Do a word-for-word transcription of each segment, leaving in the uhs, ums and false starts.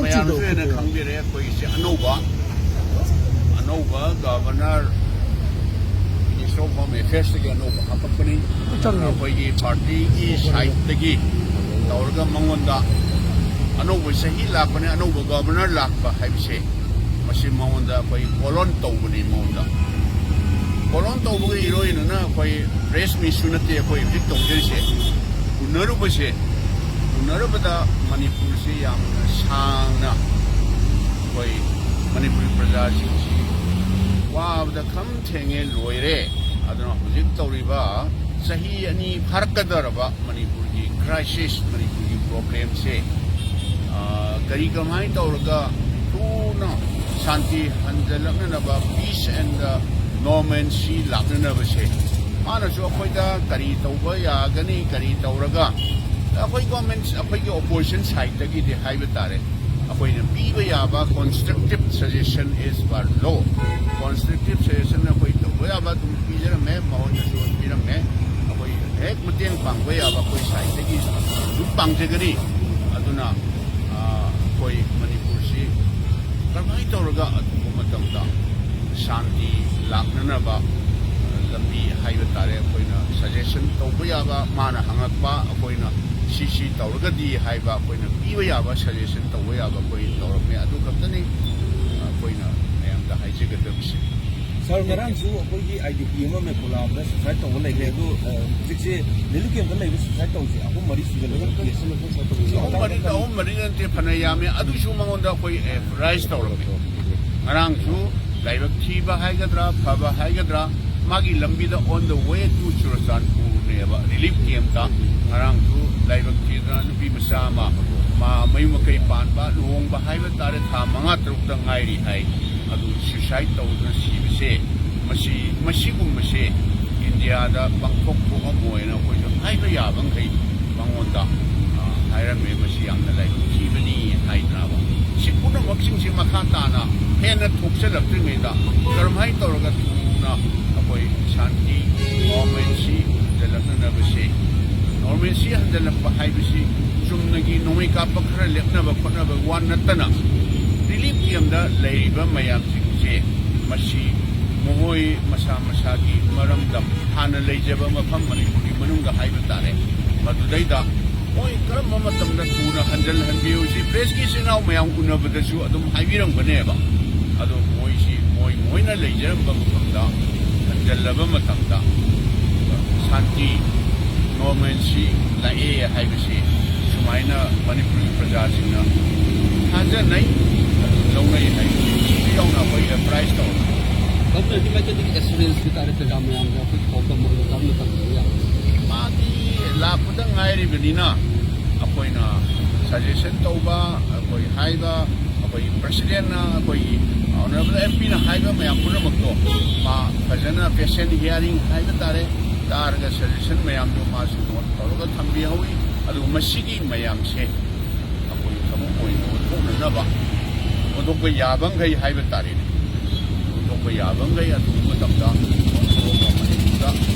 ꯃꯌꯥꯝꯁꯨ ꯍꯦꯟꯅ ꯈꯪꯕꯤꯔꯦ, ꯑꯩꯈꯣꯏꯒꯤꯁꯦ ꯑꯅꯧꯕ ꯑꯅꯧꯕ ꯒꯚꯔꯅꯔ, ꯃꯤꯅꯤꯁꯇꯔ ꯑꯣꯐ ꯍꯣꯝ ꯑꯦꯐꯤꯌꯔꯁꯇꯒꯤ ꯑꯅꯧꯕ ꯍꯥꯞꯄꯛꯄꯅꯤ꯫ ꯑꯩꯈꯣꯏꯒꯤ ꯄꯥꯔꯇꯤꯒꯤ ꯁꯥꯏꯠꯇꯒꯤ ꯇꯧꯔꯒ ꯃꯉꯣꯟꯗ ꯑꯅꯧꯕ ꯆꯍꯤ ꯂꯥꯛꯄꯅꯦ, ꯑꯅꯧꯕ ꯒꯚꯔꯅꯔ ꯂꯥꯛꯄ ꯍꯥꯏꯕꯁꯦ, ꯃꯁꯤ ꯃꯉꯣꯟꯗ ꯑꯩꯈꯣꯏ ꯄꯣꯂꯣꯟ ꯇꯧꯕꯅꯤ꯫ ꯃꯉꯣꯟꯗ ꯄꯣꯂꯣꯟ ꯇꯧꯕꯒ ꯏꯔꯣꯏꯅꯅ ꯑꯩꯈꯣꯏ ꯄ꯭ꯔꯦꯁ ꯃꯤꯠꯁꯨ ꯅꯠꯇꯦ ꯑꯩꯈꯣꯏ ꯍꯧꯖꯤꯛ ꯇꯧꯖꯔꯤꯁꯦ꯫ ꯎꯅꯔꯨꯕꯁꯦ, ꯎꯅꯔꯨꯕꯗ ꯃꯅꯤꯄꯨꯔꯁꯤ ꯌꯥꯝꯅ ꯁꯥꯡꯅ ꯑꯩꯈꯣꯏ ꯃꯅꯤꯄꯨꯔꯤ ꯄ꯭ꯔꯖꯥꯁꯤꯡꯁꯤ ꯋꯥꯕꯗ ꯈꯝ ꯊꯦꯡꯉꯦ, ꯂꯣꯏꯔꯦ꯫ ꯑꯗꯨꯅ ꯍꯧꯖꯤꯛ ꯇꯧꯔꯤꯕ ꯆꯍꯤ ꯑꯅꯤ ꯐꯥꯔꯛꯀꯗꯧꯔꯕ ꯃꯅꯤꯄꯨꯔꯒꯤ ꯀ꯭ꯔꯥꯏꯁꯤꯁ, ꯃꯅꯤꯄꯨꯔꯒꯤ ꯄ꯭ꯔꯣꯕ꯭ꯂꯦꯝꯁꯦ, ꯑ, ꯀꯔꯤ ꯀꯃꯥꯏꯅ ꯇꯧꯔꯒ ꯊꯨꯅ ꯁꯥꯟꯇꯤ ꯍꯟꯖꯜꯂꯛꯅꯅꯕ, peace and normalcy ꯂꯥꯛꯅꯅꯕꯁꯦ, ꯃꯥꯅꯁꯨ ꯑꯩꯈꯣꯏꯗ ꯀꯔꯤ ꯇꯧꯕ ꯌꯥꯒꯅꯤ, ꯀꯔꯤ ꯇꯧꯔꯒ, ꯑꯩꯈꯣꯏ ꯒꯣꯔꯃꯦꯟ, ꯑꯩꯈꯣꯏꯒꯤ ꯑꯣꯄꯣꯖꯤꯁꯟ ꯁꯥꯏꯠꯇꯒꯤꯗꯤ ꯍꯥꯏꯕ ꯇꯥꯔꯦ, ꯑꯩꯈꯣꯏꯅ ꯄꯤꯕ ꯌꯥꯕ constructive suggestion as per law, constructive suggestion ꯑꯩꯈꯣꯏ ꯇꯧꯕ ꯌꯥꯕ ꯑꯗꯨꯝ ꯄꯤꯖꯔꯝꯃꯦ, ꯃꯉꯣꯟꯗꯁꯨ ꯄꯤꯔꯝꯃꯦ꯫ ꯑꯩꯈꯣꯏ ꯍꯦꯛ ꯃꯇꯦꯡ ꯄꯥꯡꯕ ꯌꯥꯕ ꯑꯩꯈꯣꯏ ꯁꯥꯏꯠꯇꯒꯤ ꯑꯗꯨꯝ ꯄꯥꯡꯖꯒꯅꯤ꯫ ꯑꯗꯨꯅ, ꯑ, ꯑꯩꯈꯣꯏ ꯃꯅꯤꯄꯨꯔꯁꯤ ꯀꯔꯝꯍꯥꯏꯅ ꯇꯧꯔꯒ ꯑꯊꯨꯕ ꯃꯇꯝꯗ ꯁꯥꯟꯇꯤ ꯂꯥꯛꯅꯅꯕ, ꯑ, ꯂꯝꯕꯤ ꯍꯥꯏꯕ ꯇꯥꯔꯦ, ꯑꯩꯈꯣꯏꯅ ꯁꯖꯦꯁꯟ ꯇꯧꯕ ꯌꯥꯕ, ꯃꯥꯅ ꯍꯪꯉꯛꯄ, ꯑꯩꯈꯣꯏꯅ ꯁꯤ ꯁꯤ ꯇꯧꯔꯒꯗꯤ ꯍꯥꯏꯕ, ꯑꯩꯈꯣꯏꯅ ꯄꯤꯕ ꯌꯥꯕ, ꯁꯖꯦꯁꯟ ꯇꯧꯕ ꯌꯥꯕ ꯑꯩꯈꯣꯏ ꯇꯧꯔꯝꯃꯦ꯫ ꯑꯗꯨ ꯈꯛꯇꯅꯤ ꯑꯩꯈꯣꯏꯅ ꯃꯌꯥꯝꯗ ꯍꯥꯏꯖꯒꯗꯕꯁꯦ꯫ ꯁꯥꯔ, ꯉꯔꯥꯡꯁꯨ ꯑꯩꯈꯣꯏꯒꯤ ꯑꯥꯏ ꯗꯤ ꯄꯤ ꯑꯃ ꯃꯦꯀꯣꯂꯥꯗ ꯁꯨꯁꯥꯏꯠ ꯇꯧꯕ ꯂꯩꯈ꯭ꯔꯦ꯫ ꯑꯗꯨ, ꯑ, ꯍꯧꯖꯤꯛꯁꯦ ꯔꯤꯂꯤꯐ ꯀꯦꯝꯞꯇ ꯂꯩꯕ ꯁꯨꯁꯥꯏꯠ ꯇꯧꯕꯁꯦ ꯑꯍꯨꯝ ꯃꯔꯤ ꯁꯨꯖꯜꯂꯛꯑꯦ꯫ ꯑꯍꯨꯝ ꯃꯔꯤꯗ, ꯑꯍꯨꯝ ꯃꯔꯤꯗ ꯅꯠꯇꯦ, ꯐꯅ ꯌꯥꯝꯃꯦ꯫ ꯑꯗꯨꯁꯨ ꯃꯉꯣꯟꯗ ꯑꯩꯈꯣꯏ ꯑꯦꯗꯚꯔꯇꯥꯏꯁ ꯇꯧꯔꯝꯃꯦ꯫ ꯉꯔꯥꯡꯁꯨ ꯂꯥꯏꯕꯛ ꯊꯤꯕ ꯍꯥꯏꯒꯗ꯭ꯔꯥ, ꯐꯕ ꯍꯥꯏꯒꯗ꯭ꯔꯥ, ꯃꯥꯒꯤ ꯂꯝꯕꯤꯗ on the way to ꯆꯨꯔꯆꯥꯟꯄꯨꯔꯅꯦꯕ ꯔꯤꯂꯤꯐ ꯀꯦꯝꯞꯇ꯫ ꯉꯔꯥꯡꯁꯨ ꯂꯥꯏꯕꯛ ꯊꯤꯗꯅ ꯅꯨꯄꯤ ꯃꯆꯥ ꯑꯃ, ꯃꯥ ꯃꯌꯨꯝ ꯃꯀꯩ ꯄꯥꯟꯕ, ꯂꯨꯍꯣꯡꯕ ꯍꯥꯏꯕ ꯇꯥꯔꯦ, ꯊꯥ ꯃꯉꯥ ꯇꯔꯨꯛꯇ ꯉꯥꯏꯔꯤ ꯍꯥꯏ꯫ ꯑꯗꯨ ꯁꯨꯏꯁꯥꯏꯠ ꯇꯧꯗꯨꯅ ꯁꯤꯕꯁꯦ, ꯃꯁꯤ, ꯃꯁꯤꯒꯨꯝꯕꯁꯦ ꯏꯟꯗꯤꯌꯥꯗ ꯄꯥꯡꯊꯣꯛ ꯊꯣꯛꯑꯝꯃꯣꯏꯅ ꯑꯩꯈꯣꯏꯁꯨ ꯍꯥꯏꯕ ꯌꯥꯕ ꯃꯈꯩ ꯃꯉꯣꯟꯗ, ꯑ, ꯍꯥꯏꯔꯝꯃꯦ꯫ ꯃꯁꯤ ꯌꯥꯝꯅ ꯂꯥꯏꯕꯛ ꯊꯤꯕꯅꯤ ꯍꯥꯏꯗꯅꯕ꯫ ꯁꯤ ꯄꯨꯝꯅꯃꯛꯁꯤꯡꯁꯤ ꯃꯈꯥ ꯇꯥꯅ ꯍꯦꯟꯅ ꯊꯣꯛꯆꯜꯂꯛꯇ꯭ꯔꯤꯉꯩꯗ ꯀꯔꯝꯍꯥꯏꯅ ꯇꯧꯔꯒ ꯊꯨꯅ ꯑꯩꯈꯣꯏ ꯁꯥꯟꯇꯤ, normalcy ꯍꯟꯖꯜꯂꯛꯅꯅꯕꯁꯦ, normalcy ꯍꯟꯖꯜꯂꯛꯄ ꯍꯥꯏꯕꯁꯤ ꯆꯨꯝꯅꯒꯤ ꯅꯣꯡꯃꯩ ꯀꯥꯞꯄ ꯈꯔ ꯂꯦꯞꯅꯕ ꯈꯣꯠꯅꯕ ꯋꯥ ꯅꯠꯇꯅ, ꯔꯤꯂꯤꯐ ꯀꯦꯝꯗ ꯂꯩꯔꯤꯕ ꯃꯌꯥꯝꯁꯤꯡꯁꯦ, ꯃꯁꯤ ꯃꯈꯣꯏ ꯃꯁꯥ ꯃꯁꯥꯒꯤ ꯃꯔꯝꯗꯝ, ꯍꯥꯟꯅ ꯂꯩꯖꯕ ꯃꯐꯝ ꯃꯅꯤꯄꯨꯔꯒꯤ ꯃꯅꯨꯡꯗ ꯍꯥꯏꯕ ꯇꯥꯔꯦ, ꯃꯗꯨꯗꯩꯗ ꯃꯣꯏ ꯀꯔꯝꯕ ꯃꯇꯝꯗ ꯊꯨꯅ ꯍꯟꯖꯤꯜꯍꯟꯕꯤꯌꯨ, ꯁꯤ ꯄ꯭ꯔꯦꯁꯀꯤ ꯏꯆꯤꯟ ꯏꯅꯥꯎ ꯃꯌꯥꯝ ꯎꯅꯕꯗꯁꯨ ꯑꯗꯨꯝ ꯍꯥꯏꯕꯤꯔꯝꯒꯅꯦꯕ꯫ ꯑꯗꯣ ꯃꯣꯏꯁꯤ ꯃꯣꯏ ꯃꯣꯏꯅ ꯂꯩꯖꯔꯝꯕ ꯃꯐꯝꯗ ꯍꯟꯖꯤꯜꯂꯕ ꯃꯇꯝꯗ ꯁꯥꯟꯇꯤ, ꯅꯣꯔꯃꯦꯜꯁꯤ ꯂꯥꯛꯑꯦ ꯍꯥꯏꯕꯁꯤ ꯁꯨꯃꯥꯏꯅ ꯃꯅꯤꯄꯨꯔꯒꯤ ꯄ꯭ꯔꯖꯥꯁꯤꯡꯅ ꯊꯥꯖꯅꯩ, ꯑꯗꯨ ꯂꯧꯅꯩ ꯍꯥꯏꯕꯁꯤ ꯌꯥꯎꯅ ꯑꯩꯈꯣꯏ ꯑꯦꯄ꯭ꯔꯥꯏꯁ ꯇꯧꯔꯒ ꯒꯚꯔꯟꯃꯦꯟꯠꯀꯤ ꯃꯥꯏꯀꯩꯗꯒꯤ ꯑꯦꯁꯨꯔꯦꯟꯁ ꯄꯤꯇꯥꯔꯦ ꯄ꯭ꯔꯖꯥ ꯃꯌꯥꯝꯗ ꯑꯩꯈꯣꯏ ꯊꯧꯗꯝ ꯑꯃ ꯀꯔꯝꯅ ꯇꯧꯕꯤꯕ ꯌꯥꯏ? ꯃꯥꯗꯤ ꯂꯥꯛꯄꯗ ꯉꯥꯏꯔꯤꯕꯅꯤꯅ ꯑꯩꯈꯣꯏꯅ ꯁꯖꯦꯁꯟ ꯇꯧꯕ, ꯑꯩꯈꯣꯏ ꯍꯥꯏꯕ, ꯑꯩꯈꯣꯏꯒꯤ ꯄ꯭ꯔꯁꯤꯗꯦꯟꯅ ꯑꯩꯈꯣꯏꯒꯤ ꯑꯣꯅꯔꯦꯕꯜ ꯑꯦꯝ ꯄꯤꯅ ꯍꯥꯏꯕ ꯃꯌꯥꯝ ꯄꯨꯝꯅꯃꯛꯇꯣ ꯃꯥ ꯐꯖꯅ ꯄꯦꯁꯦꯟ ꯍꯤꯌꯥꯔꯤꯡ ꯍꯥꯏꯕ ꯇꯥꯔꯦ, ꯇꯥꯔꯒ ꯁꯖꯦꯁꯟ ꯃꯌꯥꯝꯗꯣ ꯃꯥꯁꯨ ꯅꯣꯠ ꯇꯧꯔꯒ ꯊꯝꯕꯤꯍꯧꯋꯤ꯫ ꯑꯗꯨꯒ ꯃꯁꯤꯒꯤ ꯃꯌꯥꯝꯁꯦ ꯑꯩꯈꯣꯏ ꯊꯕꯛ ꯑꯣꯏꯅ ꯑꯣꯟꯊꯣꯛꯅꯅꯕ, ꯑꯣꯟꯊꯣꯛꯄ ꯌꯥꯕ ꯃꯈꯩ ꯍꯥꯏꯕ ꯇꯥꯔꯦꯅꯦ, ꯑꯣꯟꯊꯣꯛꯄ ꯌꯥꯕ ꯃꯈꯩ ꯑꯗꯨꯒꯤ ꯃꯇꯝꯗ ꯑꯣꯟꯊꯣꯛꯑꯒ ꯃꯅꯤꯄꯨꯔꯗ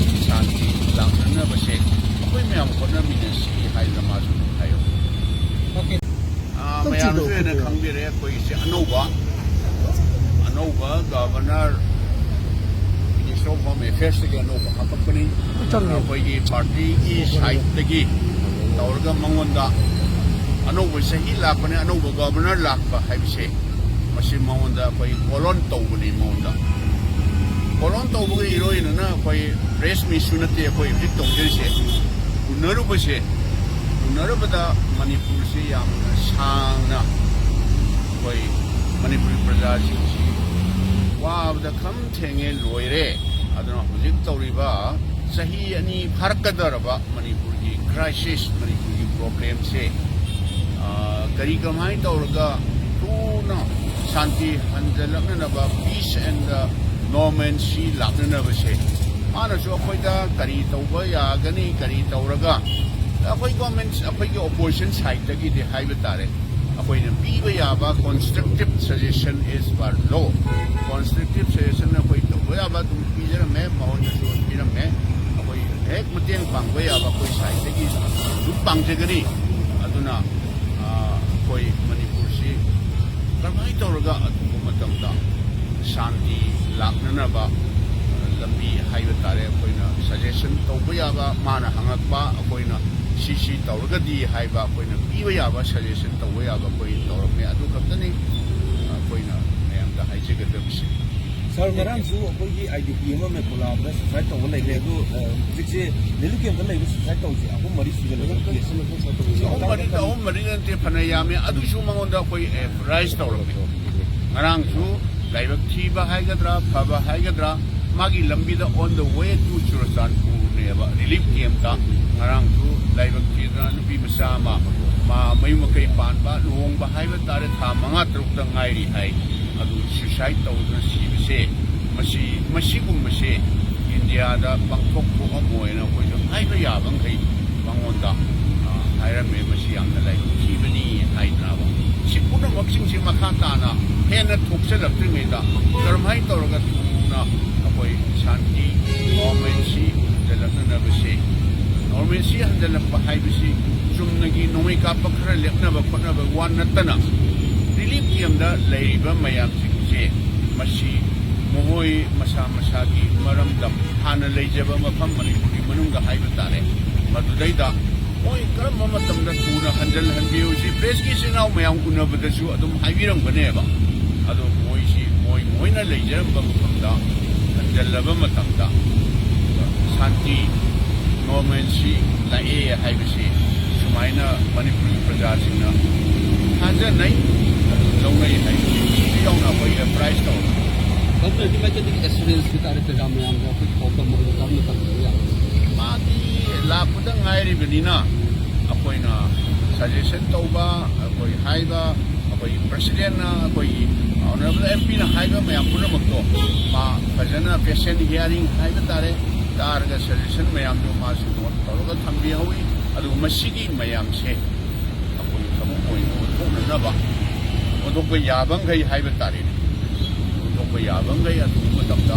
ꯁꯥꯟꯇꯤ ꯂꯥꯛꯅꯅꯕꯁꯦ ꯑꯩꯈꯣꯏ ꯃꯌꯥꯝ ꯍꯣꯠꯅꯃꯤꯟꯅꯁꯤ ꯍꯥꯏꯗꯅ ꯃꯥꯁꯨ ꯑꯗꯨꯝ ꯍꯥꯏꯍꯧꯋꯤ꯫ ꯑꯣꯀꯦ꯫ ꯑꯥ, ꯃꯌꯥꯝꯁꯨ ꯍꯦꯟꯅ ꯈꯪꯕꯤꯔꯦ, ꯑꯩꯈꯣꯏꯒꯤꯁꯦ ꯑꯅꯧꯕ, ꯑꯅꯧꯕ ꯒꯚꯔꯅꯔ, ꯃꯤꯅꯤꯁꯇꯔ ꯑꯣꯐ ꯍꯣꯝ ꯑꯦꯐꯤꯌꯔꯁꯇꯒꯤ ꯑꯅꯧꯕ ꯍꯥꯞꯄꯛꯄꯅꯤ꯫ ꯑꯩꯈꯣꯏꯒꯤ ꯄꯥꯔꯇꯤꯒꯤ ꯁꯥꯏꯠꯇꯒꯤ ꯇꯧꯔꯒ ꯃꯉꯣꯟꯗ ꯑꯅꯧꯕ ꯆꯍꯤ ꯂꯥꯛꯄꯅꯦ, ꯑꯅꯧꯕ ꯒꯚꯔꯅꯔ ꯂꯥꯛꯄ ꯍꯥꯏꯕꯁꯦ, ꯃꯁꯤ ꯃꯉꯣꯟꯗ ꯑꯩꯈꯣꯏ ꯀꯣꯂꯣꯟ ꯇꯧꯕꯅꯤ꯫ ꯃꯉꯣꯟꯗ ꯀꯣꯂꯣꯟ ꯇꯧꯕꯒ ꯏꯔꯣꯏꯅꯅ ꯑꯩꯈꯣꯏ ꯄ꯭ꯔꯦꯁ ꯃꯤꯠꯁꯨ ꯅꯠꯇꯦ ꯑꯩꯈꯣꯏ ꯍꯧꯖꯤꯛ ꯇꯧꯖꯔꯤꯁꯦ꯫ ꯎꯅꯔꯨꯕꯁꯦ, ꯎꯅꯔꯨꯕꯗ ꯃꯅꯤꯄꯨꯔꯁꯤ ꯌꯥꯝꯅ ꯁꯥꯡꯅ ꯑꯩꯈꯣꯏ ꯃꯅꯤꯄꯨꯔꯤ ꯄ꯭ꯔꯖꯥꯁꯤꯡꯁꯤ ꯋꯥꯕꯗ ꯈꯝ ꯊꯦꯡꯉꯦ, ꯂꯣꯏꯔꯦ꯫ ꯑꯗꯨꯅ ꯍꯧꯖꯤꯛ ꯇꯧꯔꯤꯕ ꯆꯍꯤ ꯑꯅꯤ ꯐꯥꯔꯛꯀꯗꯧꯔꯕ ꯃꯅꯤꯄꯨꯔꯒꯤ ꯀ꯭ꯔꯥꯏꯁꯤꯁ, ꯃꯅꯤꯄꯨꯔꯒꯤ ꯄ꯭ꯔꯣꯕ꯭ꯂꯦꯝꯁꯦ, ꯑ, ꯀꯔꯤ ꯀꯃꯥꯏꯅ ꯇꯧꯔꯒ ꯊꯨꯅ ꯁꯥꯟꯇꯤ ꯍꯟꯖꯜꯂꯛꯅꯅꯕ, peace and normalcy ꯂꯥꯛꯅꯅꯕꯁꯦ, ꯃꯥꯅꯁꯨ ꯑꯩꯈꯣꯏꯗ ꯀꯔꯤ ꯇꯧꯕ ꯌꯥꯒꯅꯤ, ꯀꯔꯤ ꯇꯧꯔꯒ ꯑꯩꯈꯣꯏ ꯒꯣꯔꯃꯦꯟ, ꯑꯩꯈꯣꯏꯒꯤ ꯑꯣꯄꯣꯖꯤꯁꯟ ꯁꯥꯏꯠꯇꯒꯤꯗꯤ ꯍꯥꯏꯕ ꯇꯥꯔꯦ, ꯑꯩꯈꯣꯏꯅ ꯄꯤꯕ ꯌꯥꯕ constructive suggestion as per law, constructive suggestion ꯑꯩꯈꯣꯏ ꯇꯧꯕ ꯌꯥꯕ ꯑꯗꯨꯝ ꯄꯤꯖꯔꯝꯃꯦ, ꯃꯉꯣꯟꯗꯁꯨ ꯄꯤꯔꯝꯃꯦ꯫ ꯑꯩꯈꯣꯏ ꯍꯦꯛ ꯃꯇꯦꯡ ꯄꯥꯡꯕ ꯌꯥꯕ ꯑꯩꯈꯣꯏ ꯁꯥꯏꯠꯇꯒꯤ ꯑꯗꯨꯝ ꯄꯥꯡꯖꯒꯅꯤ꯫ ꯑꯗꯨꯅ, ꯑ, ꯑꯩꯈꯣꯏ ꯃꯅꯤꯄꯨꯔꯁꯤ ꯀꯔꯝꯍꯥꯏꯅ ꯇꯧꯔꯒ ꯑꯊꯨꯕ ꯃꯇꯝꯗ ꯁꯥꯟꯇꯤ ꯂꯥꯛꯅꯅꯕ, ꯑ, ꯂꯝꯕꯤ ꯍꯥꯏꯕ ꯇꯥꯔꯦ, ꯑꯩꯈꯣꯏꯅ ꯁꯖꯦꯁꯟ ꯇꯧꯕ ꯌꯥꯕ, ꯃꯥꯅ ꯍꯪꯉꯛꯄ, ꯑꯩꯈꯣꯏꯅ ꯁꯤ ꯁꯤ ꯇꯧꯔꯒꯗꯤ ꯍꯥꯏꯕ, ꯑꯩꯈꯣꯏꯅ ꯄꯤꯕ ꯌꯥꯕ, ꯁꯖꯦꯁꯟ ꯇꯧꯕ ꯌꯥꯕ ꯑꯩꯈꯣꯏ ꯇꯧꯔꯝꯃꯦ꯫ ꯑꯗꯨ ꯈꯛꯇꯅꯤ ꯑꯩꯈꯣꯏꯅ ꯃꯌꯥꯝꯗ ꯍꯥꯏꯖꯒꯗꯕꯁꯦ꯫ ꯁꯥꯔ, ꯉꯔꯥꯡꯁꯨ ꯑꯩꯈꯣꯏꯒꯤ ꯑꯥꯏ ꯗꯤ ꯄꯤ ꯑꯃ ꯃꯦꯀꯣꯂꯥꯗ ꯁꯨꯁꯥꯏꯠ ꯇꯧꯕ ꯂꯩꯈ꯭ꯔꯦ꯫ ꯑꯗꯣ, ꯑ, ꯍꯧꯖꯤꯛꯁꯦ ꯔꯤꯂꯤꯐ ꯀꯦꯝꯞꯇ ꯂꯩꯕ ꯁꯨꯁꯥꯏꯠ ꯇꯧꯕꯁꯦ ꯑꯍꯨꯝ ꯃꯔꯤ ꯁꯨꯖꯜꯂꯛꯑꯦ꯫ ꯁꯤ ꯑꯍꯨꯝ ꯃꯔꯤꯗ, ꯑꯍꯨꯝ ꯃꯔꯤ ꯅꯠꯇꯦ, ꯐꯅ ꯌꯥꯝꯃꯦ꯫ ꯑꯗꯨꯁꯨ ꯃꯉꯣꯟꯗ ꯑꯩꯈꯣꯏ, ꯑꯦ, ꯔꯥꯏꯖ ꯇꯧꯔꯝꯃꯦ꯫ ꯉꯔꯥꯡꯁꯨ ꯂꯥꯏꯕꯛ ꯊꯤꯕ ꯍꯥꯏꯒꯗ꯭ꯔꯥ, ꯐꯕ ꯍꯥꯏꯒꯗ꯭ꯔꯥ, ꯃꯥꯒꯤ ꯂꯝꯕꯤꯗ on the way to ꯆꯨꯔꯆꯥꯟꯄꯨꯔꯅꯦꯕ ꯔꯤꯂꯤꯐ ꯀꯦꯝꯞꯇ꯫ ꯉꯔꯥꯡꯁꯨ ꯂꯥꯏꯕꯛ ꯊꯤꯗꯅ ꯅꯨꯄꯤ ꯃꯆꯥ ꯑꯃ, ꯃꯥ ꯃꯌꯨꯝ ꯃꯀꯩ ꯄꯥꯟꯕ, ꯂꯨꯍꯣꯡꯕ ꯍꯥꯏꯕ ꯇꯥꯔꯦ, ꯊꯥ ꯃꯉꯥ ꯇꯔꯨꯛꯇ ꯉꯥꯏꯔꯤ ꯍꯥꯏ꯫ ꯑꯗꯨ ꯁꯨꯏꯁꯥꯏꯠ ꯇꯧꯗꯨꯅ ꯁꯤꯕꯁꯦ, ꯃꯁꯤ, ꯃꯁꯤꯒꯨꯝꯕꯁꯦ ꯏꯟꯗꯤꯌꯥꯗ ꯄꯥꯡꯊꯣꯛ ꯊꯣꯛꯑꯝꯃꯣꯏꯅ ꯑꯩꯈꯣꯏꯁꯨ ꯍꯥꯏꯕ ꯌꯥꯕ ꯃꯈꯩ ꯃꯉꯣꯟꯗ, ꯑ, ꯍꯥꯏꯔꯝꯃꯦ꯫ ꯃꯁꯤ ꯌꯥꯝꯅ ꯂꯥꯏꯕꯛ ꯊꯤꯕꯅꯤ ꯍꯥꯏꯗꯅꯕ꯫ ꯁꯤ ꯄꯨꯝꯅꯃꯛꯁꯤꯡꯁꯤ ꯃꯈꯥ ꯇꯥꯅ ꯍꯦꯟꯅ ꯊꯣꯛꯆꯜꯂꯛꯇ꯭ꯔꯤꯉꯩꯗ ꯀꯔꯝꯍꯥꯏꯅ ꯇꯧꯔꯒ ꯊꯨꯅ ꯑꯩꯈꯣꯏ ꯁꯥꯟꯇꯤ, ꯅꯣꯔꯃꯦꯜꯁꯤ ꯍꯟꯖꯜꯂꯛꯅꯅꯕꯁꯦ, ꯅꯣꯔꯃꯦꯜꯁꯤ ꯍꯟꯖꯜꯂꯛꯄ ꯍꯥꯏꯕꯁꯤ ꯆꯨꯝꯅꯒꯤ ꯅꯣꯡꯃꯩ ꯀꯥꯞꯄ ꯈꯔ ꯂꯦꯞꯅꯕ ꯈꯣꯠꯅꯕ ꯋꯥ ꯅꯠꯇꯅ, ꯔꯤꯂꯤꯐ ꯀꯦꯝꯞꯇ ꯂꯩꯔꯤꯕ ꯃꯌꯥꯝꯁꯤꯡꯁꯦ, ꯃꯁꯤ ꯃꯈꯣꯏ ꯃꯁꯥ ꯃꯁꯥꯒꯤ ꯃꯔꯝꯗꯝ, ꯍꯥꯟꯅ ꯂꯩꯖꯕ ꯃꯐꯝ ꯃꯅꯤꯄꯨꯔꯒꯤ ꯃꯅꯨꯡꯗ ꯍꯥꯏꯕ ꯇꯥꯔꯦ, ꯃꯗꯨꯗꯩꯗ ꯃꯣꯏ ꯀꯔꯝꯕ ꯃꯇꯝꯗ ꯊꯨꯅ ꯍꯟꯖꯜꯍꯟꯕꯤꯌꯨ, ꯁꯤ ꯄ꯭ꯔꯦꯁꯀꯤ ꯏꯆꯤꯟ ꯏꯅꯥꯎ ꯃꯌꯥꯝ ꯎꯅꯕꯗꯁꯨ ꯑꯗꯨꯝ ꯍꯥꯏꯕꯤꯔꯝꯒꯅꯦꯕ꯫ ꯑꯗꯣ ꯃꯣꯏꯁꯤ ꯃꯣꯏ, ꯃꯣꯏꯅ ꯂꯩꯖꯔꯝꯕ ꯃꯐꯝꯗ ꯍꯟꯖꯜꯂꯕ ꯃꯇꯝꯗ ꯁꯥꯟꯇꯤ, ꯅꯣꯔꯃꯦꯜꯁꯤ ꯂꯥꯛꯑꯦ ꯍꯥꯏꯕꯁꯤ ꯁꯨꯃꯥꯏꯅ ꯃꯅꯤꯄꯨꯔꯒꯤ ꯄ꯭ꯔꯖꯥꯁꯤꯡꯅ ꯊꯥꯖꯅꯩ, ꯑꯗꯨ ꯂꯧꯅꯩ ꯍꯥꯏꯕꯁꯤ ꯁꯤꯁꯨ ꯌꯥꯎꯅ ꯑꯩꯈꯣꯏ ꯑꯦꯄ꯭ꯔꯥꯏꯁ ꯇꯧꯔꯤ꯫ ꯒꯚꯔꯟꯃꯦꯟꯠꯀꯤ ꯃꯥꯏꯀꯩꯗꯒꯤ ꯑꯦꯁꯨꯔꯦꯟꯁ ꯍꯥꯏꯇꯥꯔꯦ, ꯄ꯭ꯔꯖꯥ ꯃꯌꯥꯝꯗ ꯑꯩꯈꯣꯏ ꯄꯥꯎꯗꯝ ꯑꯣꯏꯅ ꯀꯔꯝꯅ ꯊꯝꯕꯤꯕ ꯌꯥꯏ? ꯃꯥꯗꯤ ꯂꯥꯛꯄꯗ ꯉꯥꯏꯔꯤꯕꯅꯤꯅ ꯑꯩꯈꯣꯏꯅ ꯁꯖꯦꯁꯟ ꯇꯧꯕ, ꯑꯩꯈꯣꯏ ꯍꯥꯏꯕ, ꯑꯩꯈꯣꯏ ꯄ꯭ꯔꯁꯤꯗꯦꯟꯅ, ꯑꯩꯈꯣꯏꯒꯤ ꯑꯣꯅꯔꯦꯕꯜ ꯑꯦꯝ ꯄꯤꯅ ꯍꯥꯏꯕ ꯃꯌꯥꯝ ꯄꯨꯝꯅꯃꯛꯇꯣ ꯃꯥ ꯐꯖꯅ ꯄꯦꯁꯦꯟꯠ ꯍꯤꯌꯥꯔꯤꯡ ꯍꯥꯏꯕ ꯇꯥꯔꯦ, ꯇꯥꯔꯒ ꯁꯖꯦꯁꯟ ꯃꯌꯥꯝꯗꯣ ꯃꯥꯁꯨ ꯅꯣꯠ ꯇꯧꯔꯒ ꯊꯝꯕꯤꯍꯧꯋꯤ꯫ ꯑꯗꯨꯒ ꯃꯁꯤꯒꯤ ꯃꯌꯥꯝꯁꯦ ꯑꯩꯈꯣꯏ ꯊꯕꯛ ꯑꯣꯏꯅ ꯑꯣꯟꯊꯣꯛꯅꯅꯕ, ꯑꯣꯟꯊꯣꯛꯄ ꯌꯥꯕ ꯃꯈꯩ ꯍꯥꯏꯕ ꯇꯥꯔꯦꯅꯦ, ꯑꯣꯟꯊꯣꯛꯄ ꯌꯥꯕ ꯃꯈꯩ ꯑꯊꯨꯕ ꯃꯇꯝꯗ